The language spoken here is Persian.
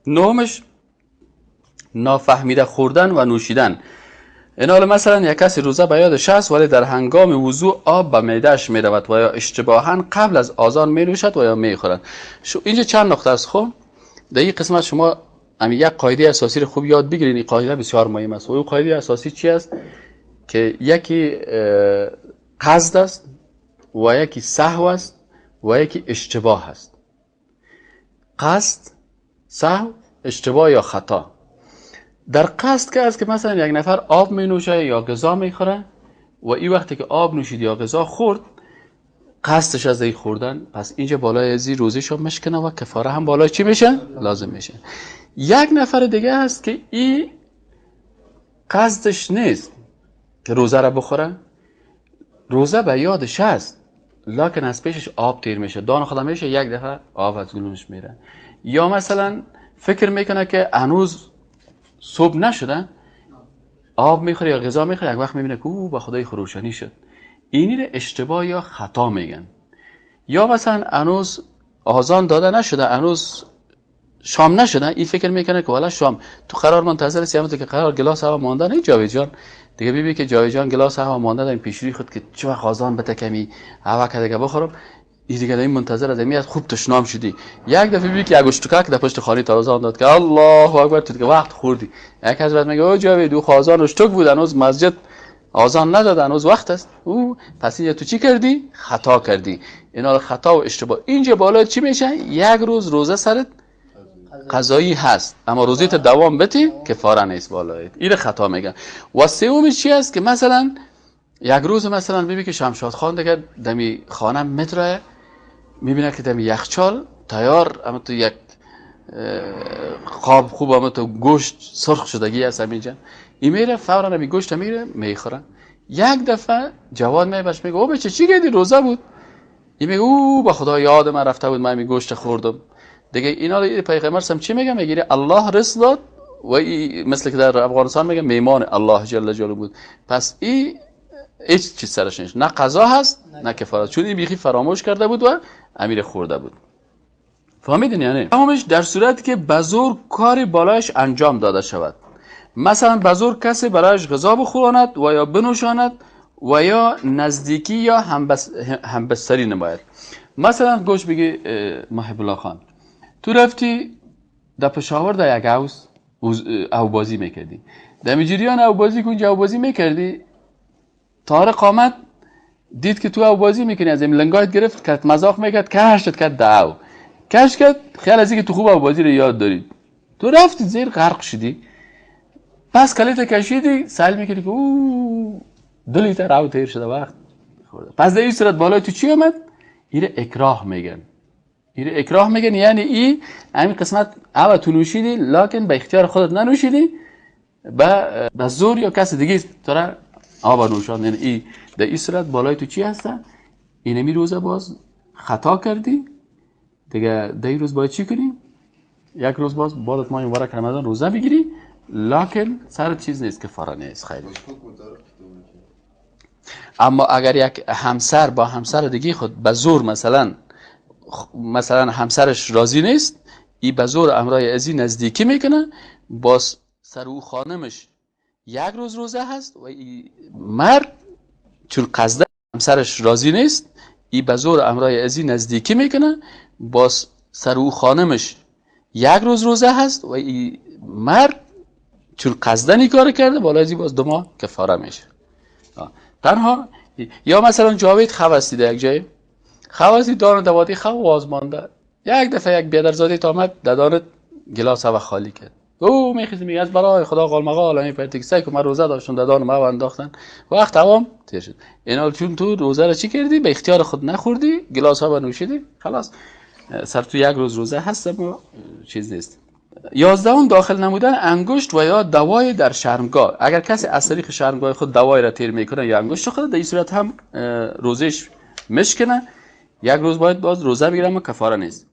نهمش نافهمیده خوردن و نوشیدن. این حال مثلا یک کسی روزه به یادش است ولی در هنگام وضوع آب به معده‌اش میرود و یا اشتباهاً قبل از آذان می نوشد و یا میخورد. اینجا چند نقطه است. خب در این قسمت شما همین یک قاعده اساسی رو خوب یاد بگیرید. این قاعده بسیار مهم است. و اون قاعده اساسی چی است؟ که یکی قصد است و یکی سهو است و یکی اشتباه است. قصد، سهو، اشتباه یا خطا. در قصد که است که مثلا یک نفر آب می نوشه یا غذا می خوره و این وقتی که آب نوشید یا غذا خورد قصدش از این خوردن، پس اینجا بالای ازی روزیش هم مشکنه و کفاره هم بالای چی میشه؟ لازم میشه. یک نفر دیگه هست که این قصدش نیست که روزه را بخوره، روزه به یادش هست لکن از پیشش آب تیر میشه، دان خدا میشه، یک دفعه آب از گلومش میره. یا مثلا فکر میکنه که هنوز صبح نشده، آب میخوره یا غذا میخوره، یک وقت میبینه که او با خدای خروشانی شد. اینی رو اشتباه یا خطا میگن. یا مثلا هنوز آذان داده نشده، هنوز شام نشده، این فکر میکنه که والا شام تو قرار منتظر هستی، همونطور که قرار گلاس هوا مانده نه جاوید جان دیگه، ببین که جاوید جان گلاس هوا مانده در پیشروی خود که چه وقت آذان بده کمی هوا که دیگه بخورم، این دیگه این منتظر از میاد، خوب تشنام شدی. یک دفعه ببین که یک اشتکاک در پشت خانه تازه داد که الله اکبر، تو دیگه وقت خوردی. یک حضرت میگه او جاوید او خازان اشتک بود، هنوز مسجد آذان نداد، هنوز وقت است. او پس اینجا تو چی کردی؟ خطا کردی. اینا خطا و اشتباه. اینجا بالا چی میشه؟ یک روز روزه سرت قضایی هست، اما روزی تا دوام بتی کفاره نیست بالایت. این خطا میگن. و سومش چی است که مثلا یک روز مثلا ببین که شمشاد خان دیگه دمی خانه متره، میبینه که دمی یخچال تیار، اما تو یک قاب خوب، اما تو گوشت سرخ شدگی هست همینجا، این میره فورا می گوشت میره میخوره. یک دفعه جواد میبش میگه او بچه چی کردی؟ روزه بود. این میگه او با خدا یاد من رفته بود، من می گوشت خوردم دیگه. اینا رو پیغمبر سم چی میگه؟ میگه الله رزق داد و ای مثل که در افغانستان میگه میمان الله جل جلاله بود. پس این هیچ چیز سرش نیست، نه قضا هست نه کفاره، چون این بیخی فراموش کرده بود و امیر خورده بود. فهمیدین؟ یعنی تمامش در صورتی که بزور کاری بالایش انجام داده شود، مثلا بزور کسی برایش غذا بخوراند و یا بنوشاند و یا نزدیکی یا همبستری نماید. مثلا گوش بگی محب الله خان، تو رفتی در پشاور در یک هاوس او بازی میکردی، در جریان او بازی که اونجا او بازی میکردی، طارق آمد دید که تو او بازی میکنی، از این لنگایت گرفت کرد مذاق میکرد، کشت کرد دعو کش کرد، خیال از اینکه تو خوب او بازی رو یاد داری، تو رفتی زیر غرق شدی، پس کلیت کشیدی سعی میکردی که او 2 لیتر او تیر شده وقت خورده. پس در این صورت بالای تو چی آمد؟ ایره اکراه میگن. ایره اکراه میگن، یعنی ای همین قسمت او تو نوشیدی لکن به اختیار خودت ننوشیدی، به زور یا کس دیگه تو را آب نوشان. یعنی ای در این صورت بالای تو چی هسته؟ اینمی روزه باز خطا کردی دیگه، در این روز باید چی کنی؟ یک روز باز بعد ماه مبارک رمضان روزه بگیری، لکن سر چیز نیست، کفاره نیست. خیلی. اما اگر یک همسر با همسر دیگه خود به زور مثلا همسرش راضی نیست، ای به زور امرای ازی نزدیکی میکنه، باز سر او خانمش یک روز روزه هست و ای مرد چون قصد همسرش راضی نیست، ای به زور امرای ازی نزدیکی میکنه، باز سر او خانمش یک روز روزه هست و ای مرد چون قصدن این کار کرده، بالای ازی باز 2 ماه کفاره میشه. تنها یا مثلا جاوید خواستی در یک جای خواستی دان دوادی خو واز مانده، یک دفعه یک بیادرزاده تا آمد ددانت گلاس هوا خالی کرد، او میخیزه میگه از برای خدا قال مقال این پرتیک سعی که من روزه داشتم ددان ما انداختن وقت تمام تیر شد. اینا چون تو روزه را چی کردی؟ به اختیار خود نخوردی، گلاس ها نوشیدی، خلاص سر تو یک روز روزه هست اما چیز نیست. 11 داخل نمودن انگشت و یا دوای در شرمگاه. اگر کسی از طریق شرمگاه خود دوای را تیر میکنه یا انگشت خود، در این صورت هم روزش مشکنه، یک روز باید باز روزه بگیره اما کفاره نیست.